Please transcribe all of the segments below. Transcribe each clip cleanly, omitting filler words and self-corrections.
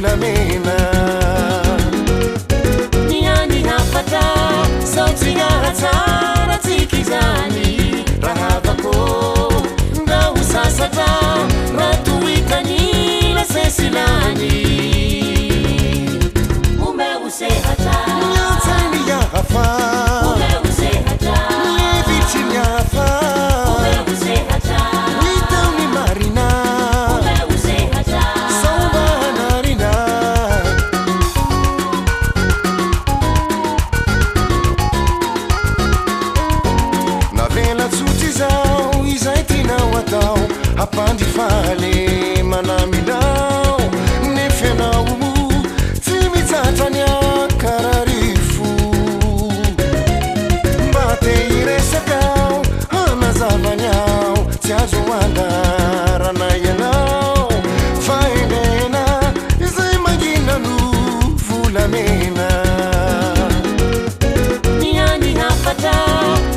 volamena. Ny hany hafatra sao tsy hahatsara antsika izany rahavako ndra ho sasatra raha toa hitanila sesilany. Omeo sehatra. Ny an-tsainy hafa. Omeo sehatra. Ny hevitry ny hafa. Omeo sehatra. Ny tao ny marina. Omeo sehatra. Sao mba hanarina. Navela tsotra izao izay tianao atao hampandry fahalemana aminao nefa ianao tsy mitsahatra ny ankararifo. Mba te hiresaka aho hanazava ny aho tsy azo andarana ianao fa hendrena izay mangina no volamena. Ny hany hafatra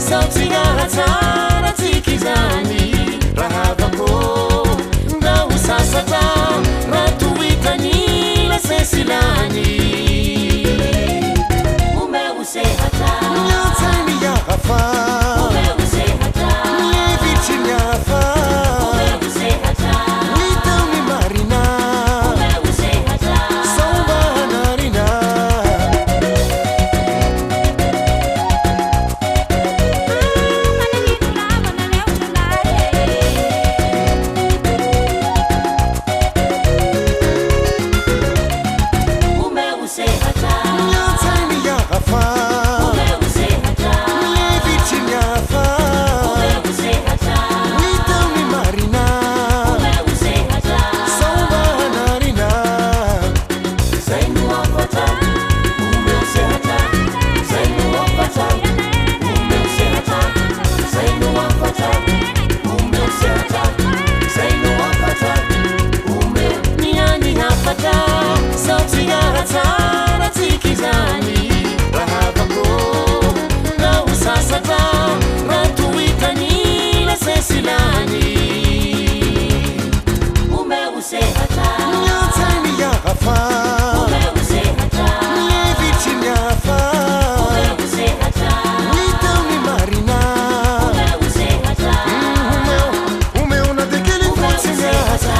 sao tsy hahatsara antsika izany rahavako ndra ho sasatra raha toa hitanila sesilany. Omeo sehatra. Ny an-tsainy hafa. Omeo sehatra. Ny hevitry ny hafa. Omeo sehatra. Ny tao ny marina. Omeo sehatra. Sao mba hanarina. Omeo sehatra. Ny an-tsainy hafa. Omeo sehatra. Ny hevitry ny hafa. Omeo sehatra. Ny tao ny marina. Omeo sehatra. Sao mba hanarina. Zay no hafatra. Omeo sehatra. Zay no hafatra. Omeo sehatra. Zay no hafatra. Omeo sehatra. Zay no hafatra. Omeo. Ny hany hafatra sao tsy hahatsara antsika izany rahavako ndra ho sasatra raha toa hitanila sesilany. Omeo sehatra. Ny an-tsainy hafa. Omeo sehatra. Ny hevitry ny hafa. Omeo sehatra. Ny tao ny marina. Omeo sehatra. Omeo, omeo na dia kely fotsiny aza.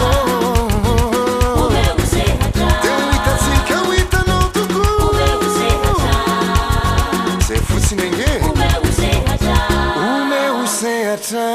Oh, oh, oh. Omeo sehatra. Dia ho hitantsika ho hitanao tokoa. Omeo sehatra. Zay fotsiny ange. Omeo sehatra. Omeo sehatra.